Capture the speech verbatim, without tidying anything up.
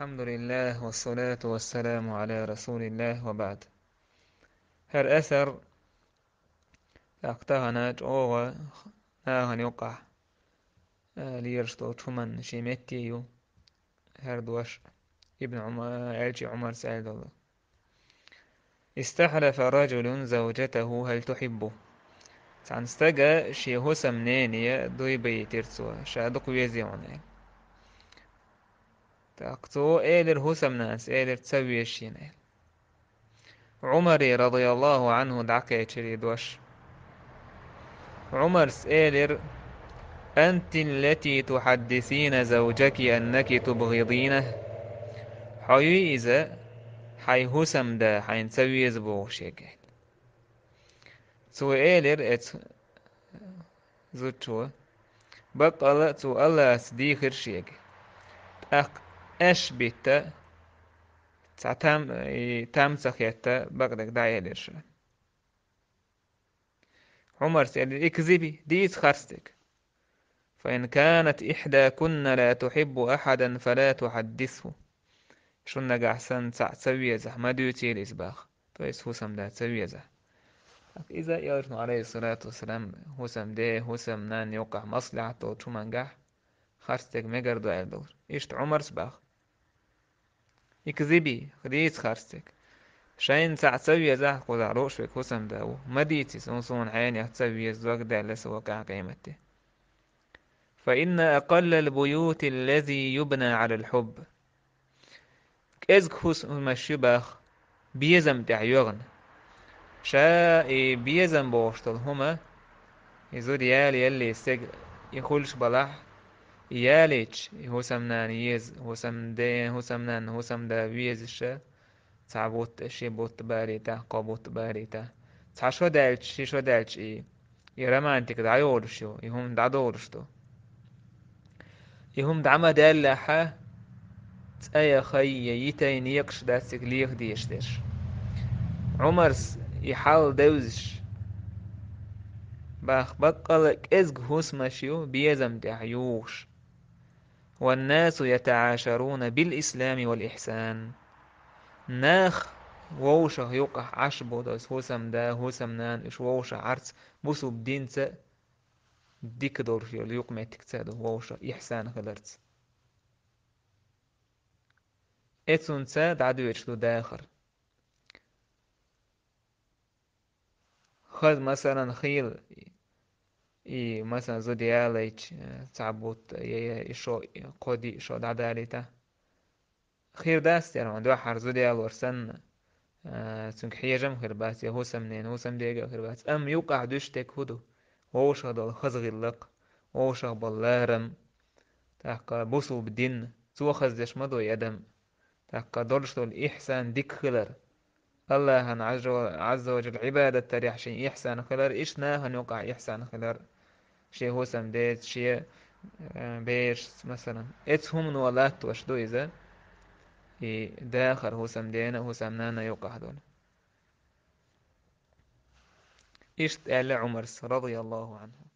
الحمد لله والصلاة والسلام على رسول الله وبعد. ХӀара асар, тӀаккха тахана чӀогӀа нахана юкъахь, а, лелаш долчу хӀуманна шен метте ю. ХӀара дош Ибн Ӏума-, Элчи Ӏумарца аьлла долу. استحلف رجل زوجته هل تحبه. Цхьана стага шен хӀусамнене дуй баийтира цо, ша дукха везий хьуна аьлла. ТӀаккха цо элира хӀусамнанас, элира ца веза шена аьлла. Ӏумаре, радияллаху Ӏанху, дӀакхечира и дош. Ӏумарс элира: «أنت التي تحدثين زوجك أنك تبغضينه». Хьо юй иза, хьайн хӀусамда хьайна ца веза бохуш ерг аьлла. Цо элира эцу зудчо: «Баккъала а цо Аллахьца дийхира шега. ТӀаккха аьшпа битта, цхьа там, и там ца хетта, бакъдерг дӀаэлира ша». Ӏумарс элира: «اكذبي, дийца харцдерг. فإن كانت إحداكن لا تحب أحدا فلا تحدثه». Шун нагахь санна цхьаъ ца везахь, ма дуьйцийла иза боху. То есть хӀусамда ца везахь. Иза элчано, алейхиссалату вассалам, хӀусамде, хӀусамнанна юкъахь маслахьат долчу хӀумангахь харцдерг мегар ду аьлла долуш. Иштта Ӏумарс боху: «اكذبي, дийца харцдерг. Шайна цхьаъ ца везахь, кхузахь лууш верг хӀусамда ву. Ма дийца иза, хӀун суна хьенех ца веза, дог даьлла сан вакъа къематде. فإن أقل البيوت التي يبنى على الحب». КӀезиг хӀусамаш ю боху безам тӀехь йоьгӀна. Ша и безам бохуш долу хӀума, и зуда яла ялале стеган и хуьлуш балахь, и ялийча, и хӀусамнана еза, хӀусамде-, хӀусамнанна хӀусамда везаш, цхьа бутт, ши бутт барийтахь, кхо бутт барийтахь. Цхьа шо даьлча, ши шо даьлча и, и романтика дӀайолуш ю, и хӀума дӀадолуш ду. И хӀума дӀа ма даьллехьа, цӀа я хай я йитай некъаш дац цига леха дезаш дерш. Ӏумарс и хьал девзаш боху: баккъала а кӀезиг хӀусамаш ю безам тӀехь юхуш. والناس يتعاشرون بالإسلام والإحسان. Нах вовшах юкъахь Ӏаш бу, то есть хӀусамда, хӀусамнана, уьш вовшах Ӏарц бусулба динца дика долуш йолу юкъаметтигца ду вовшах ихсан хиларца. Эцунца дӀадоьдуш ду дахар. Хаза, масалан, хийла, и, масалан, зуда ялайча, э, цхьа бутт, я, я, и шо, и кхо-диъ шо дӀадалийта. Хир дац тера хьуна, дуьххьара зуда ялор санна, э, цуьнга хьежам хир бац, я хӀусамнена, хӀусамдега а хир бац. Амма юкъахь дуьстург хӀун ду? Вовшах долу хаза гӀиллакх, вовшах болу ларам, тӀаккха бусулба дин, цо хаздеш ма ду и адам. ТӀаккха долуш долу ихсан дика хилар. Аллахьан Ӏазза ва, Ӏазза ва Жалла Ӏибадат дарехь шен ихсан хилар, иштта нахана юкъахь ихсан хилар. Шен хӀусамдеца, шен, э, берашца, масалан. Эцу хӀумано латтош ду иза, и дахар хӀусамдена, хӀусамнана юкъахь долу. Иштта аьлла Ӏумарс, радияллаху Ӏанху.